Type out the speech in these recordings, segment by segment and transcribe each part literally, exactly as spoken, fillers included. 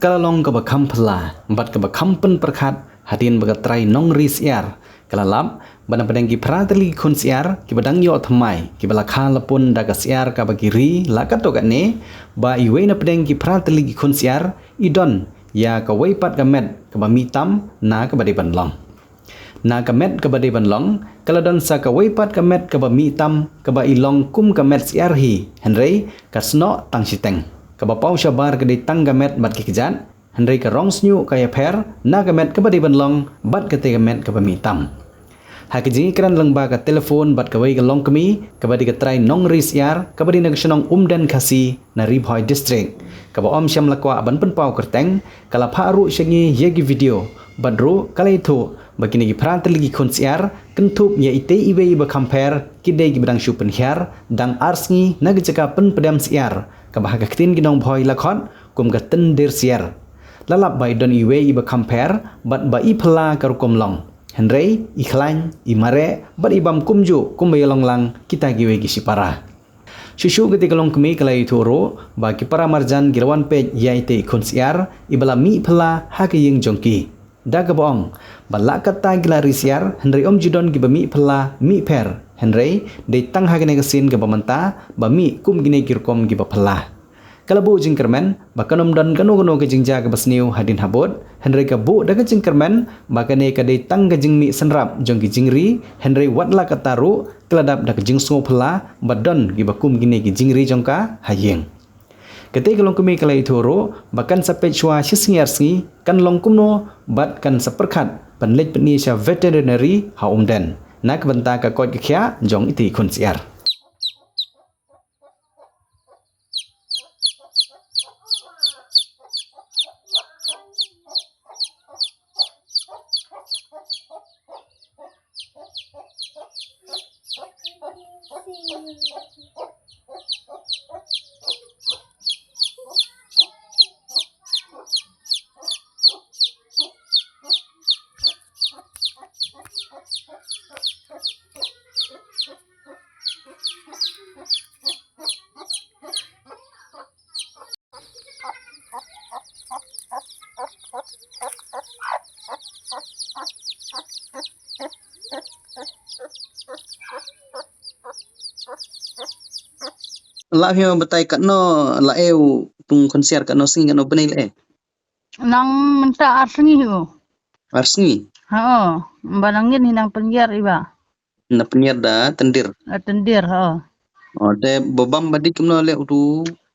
Ka la long kaba kham phylla bad kaba kham pynpyrkhat hadien ba ka trai nongri syiar ka la lap ba na pdeng ki phra tylli ki khun syiar kiba dang ïoh thymmai, kiba la kha la pun da ka syiar kaba ki ri la katto katne, ba iwei na pdeng ki phra tylli ki khun syiar i don ïa kawei pat ka met kaba mih tam na kaba dei ban long. Na ka met kaba dei ban long, ka la don sa kawei pat ka met kaba mih tam, kaba i long kum ka met syiar hi, hynrei ka snoh tang shiteng. Kaba paw shabar ka dei tang ka met bad ki kjat, hynrei ka rong shñiuh ka ïapher na ka met kaba dei ban long bad katei ka met kaba mih tam. Ha ka jingïakren lyngba ka telephone bad kawei ka longkmie kaba dei ka trai nongri syiar kaba dei na ka shnong Umden Khasi na Ri Bhoi District, kaba ym shym la kwah ban pynpaw kyrteng, ka la phah ruh sha ngi ïa ki video bad ruh ka la ïathuh ba kine ki phra tylli ki khun syiar kynthup ïa itei iwei iba kham pher ki dei kiba dang shu pynhiar dang ar sngi na ka jaka pynpdem syiar kaba ha ka ktien ki nong Bhoi la khot kum ka tyndir syiar. La lap ba i don iwei iba kham pher bad ba i phylla ka rukom long, hynrei i khlaiñ, i mareh bad i bam kumjuh kumba ïalong lang kita kiwei ki shipara. Shuh shuh katei ka longkmie ka la ïathuh ruh ba ki para marjan ki la wan peit ïa itei i khun syiar iba la mih phylla ha ka ïing jong ki, da kaba ong ba la katta ki la ri syiar hynrei ym ju don kiba mih phylla mih pher, hynrei dei tang ha kane ka sien kaba mynta ba mih kum kine ki rukom kiba phylla. Ka la buh jingkyrmen ba kan ym don kano kano ka jingjia kaba sniew hadien habud, hynrei ka buh da ka jingkyrmen ba kane ka dei tang ka jingmih synrap jong ki jingri, hynrei wat la katta ruh ka la dap da ka jingsngewphylla ba don kiba kum kine ki jingri jong ka ha ïing. Katei ka longkmie ka la ïathuh ruh ba kan sa peit shuwa shi sngi ar sngi kan long kumno bad kan sa pyrkhat ban leit pyni sha veterinary ha Umden na ka bynta ka koit ka khiah jong itei i khun syiar. Lah phi batai katno la e u tung khun syiar, katno sngi, katno bnai la e? Nang mynta ar sngi hi u. Ar sngi? Ha, ba nang ngin hi nang pyngiar iba. Na pynïar da tyndir. A tyndir, ha. O, te ba bam ba dik kumno leh utu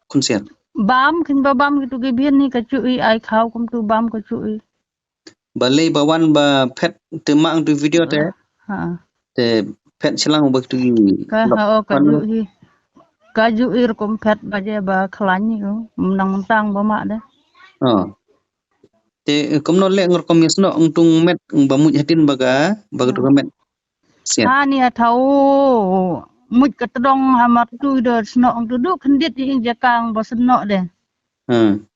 khun syiar? Bam, khin ba bam kitu ki bian hi ka chuh i, ai khaw kumtu bam ka chuh i. Ba lei ba wan ba phet te ma ang tu video te. Ha. Te phet shlang ba kitu ki. Ka, ha, o, ka juh hi. Ka juh i rukom phet ba je ba khlaiñ i u. Nang tang ba ma de. O. Te kumno leh ngar kum ïa snoh ung tung met ung ba muj hadien ba ka, ba ka tu ka met. Siat. Ha ni a thau muj ka tdong ha mar tu do snoh ung tu du khyndiat i jaka ung ba snoh de. Hmm.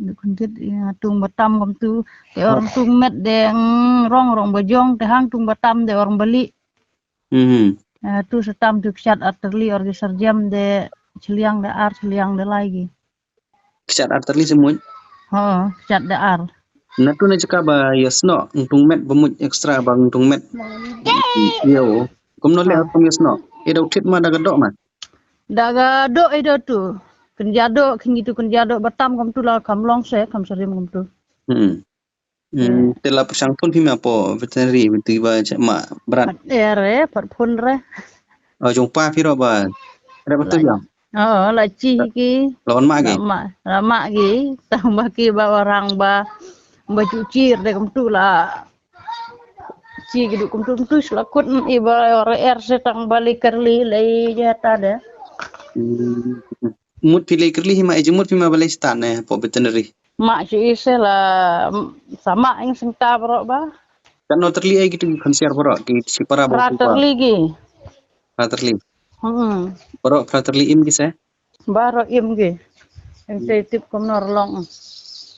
Du khyndiat i tung ba tam kum tu. Te or tung met de, mm, rong rong ba jong te hang tung ba tam de or ba li. Hmm. Eh, tu sa tam tu kshat arterli or ki sarjem de chliang de ar chliang de lai gi. Kchat ar tylli sa muj. Ho, kchat da ar. Na tu na jaka ba ïa snoh, ntung met ba muj extra ba ntung met. Ïa. Kumno leh kum ïa snoh. Ïa da u thied ma da ka doh ma. Da ka doh ïa da tu. Kynja doh, kynji tu kynja doh ba tam kam tu la kam long se, kam sarim kam tu. Hmm. Hmm, te la pyrshang phone phi ma po veterinary, veterinary ba che ma brat. Pat er re, pat phone re. O jong pa phi ro ba. Re ba tu ya. O, la chi ki. La wan ma ki. La ma, la ma ki. Tang ba ki ba orang ba. Ba chu chir de kum tu la. Chi ki du kum tu kum tu la kut i ba re er se tang ba li kerli le ya ta de. Hmm. Mut phi lei kyrli hi ma, e jingmut phi ma ba lei stad ne po veterinary. Ma chi i se la sa ma ing sing ta bro ba. Kan no terli ai gitu kan siar bro ki si para ba. Pra terli gi. Pra terli. Hmm. Bro pra terli im gi se. Baro im gi. Eng te tip kom nor long.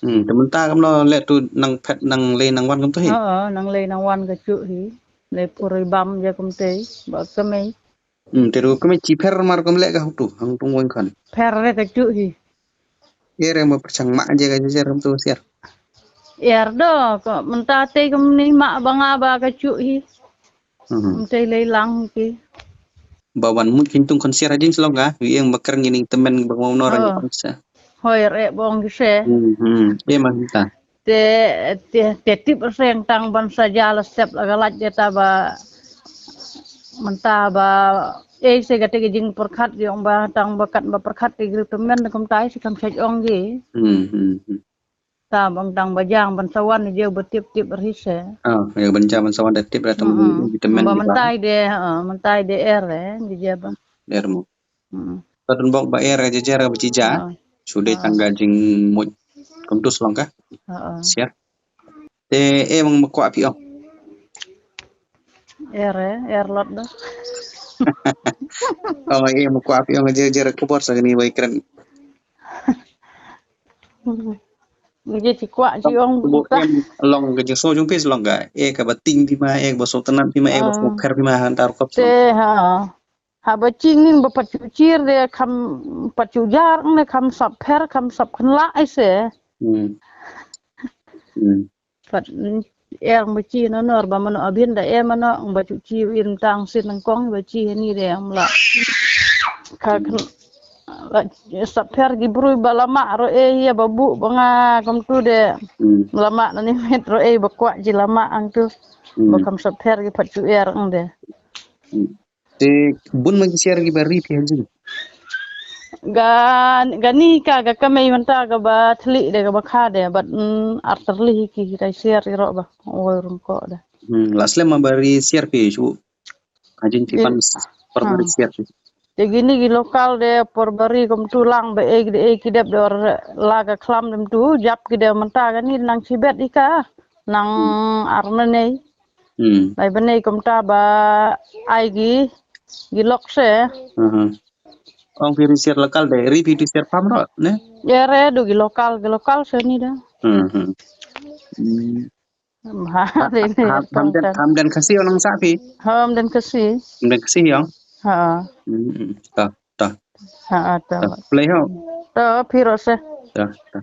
Hmm, te mynta kom no le tu nang phet nang lei nang wan kom tu hi. Oh, nang lei nang wan ka chu hi. Lei puri bam ja kom te ba kemei. Hmm, te ru kemei chi pher mar kom leh ka hutu, hang tung weng khan. Pher re ka chu hi. Ïa re ma pyrchang ma je ka je ram tu siar. Ïa do ko mynta te kumni ma ba nga ba ka chu hi. Hmm. Mynta lei lang ki. Ba wan mut kin tung kon siar ajin slong ka. Wi eng ba kren ning temen ba ngau nor. Oh. Hoi re bong ki se. Hmm. Ïa ma ta. Te, te, te tip reng tang ban sa ja la step la galat je ta ba mynta ba eh se kate ki jing perkhat jong ba tang ba kat ba perkhat ki gri temen kum tai si kam chaj ong gi. Hmm, hmm, hmm. Ta bang tang ba jang ban sa wan je ba tip tip ri se. Ah, ya ban jang ban sa wan da tip ra tang. Hmm, hmm. Vitamin ba di ba. Myntai de, ah, myntai de er eh, di je ba. Er mo. Hmm. Ka don bok ba er ka jajar ka ba jija. Ah. Shu dei tang ka jingmut. Kum tu slong ka. Ah, ah. Siar. Te eh bang ma kwah phi ong. Er eh, er lot da. Ong eh ma kwah phi ong ka jajar ka bor sa kani bai kren. Ngi ji kwah ji ong bu ka. Em long ka jingso jong phi slong ka. Eh ka ba ting phi ma, eh ka ba so tanat phi ma, eh ka ba so pher phi ma han tar kop. Te ha. Haba ching ning ba pat chu chir de kham pat chu jar ne kham sap pher kham sap khnla ai se. Hmm. Hmm. Pat, mm, er ba chi no nor ba mano abin da e mano ba chu chi in tang sin nang kong ba chi ni de am la. Ka khn-, la, sap pher gi brui ba lama ro e ya ba bu ba nga kam tu de. Hmm. Lama na ni met ro e ba kwah ji lama ang tu. Hmm. Ba kham sap pher gi pat chu er ang de. Hmm. Te bun ma ki siar ki ba ri phi ha jing. Ga, ga ni ka, ga ka mei mynta ga ba thli de ga ba kha de, bad, mm, ar thli ki hi tai siar i ro ba. Oi rum ko de. Hmm, la slem ma ba ri siar phi shu. Ha jing phi pan s-, por ba ri siar phi. Te gi ni gi local de por ba ri kum tu lang ba ek de ek ki dep de or la ga khlam dem tu, jap ki de mynta ga ni nang chi bet i ka. Nang ar na nei. Hmm. Lai ba nei kumta ba ai gi, gi lok se. Hmm. Ong phi ri siar local de, ri phi ri siar pam ro, ne? Ya re, du gi local, gi local se ni da. Hmm, hmm. Hmm. Ha, ha, ha, re, re, ham den, ham den Khasi ong nang sa phi? Ham den Khasi. Ham den Khasi ong? Ha. Hmm, hmm. Ta, ta. Ha, ta. Ta. Play ho. Ta, phi ro se. Ta, ta.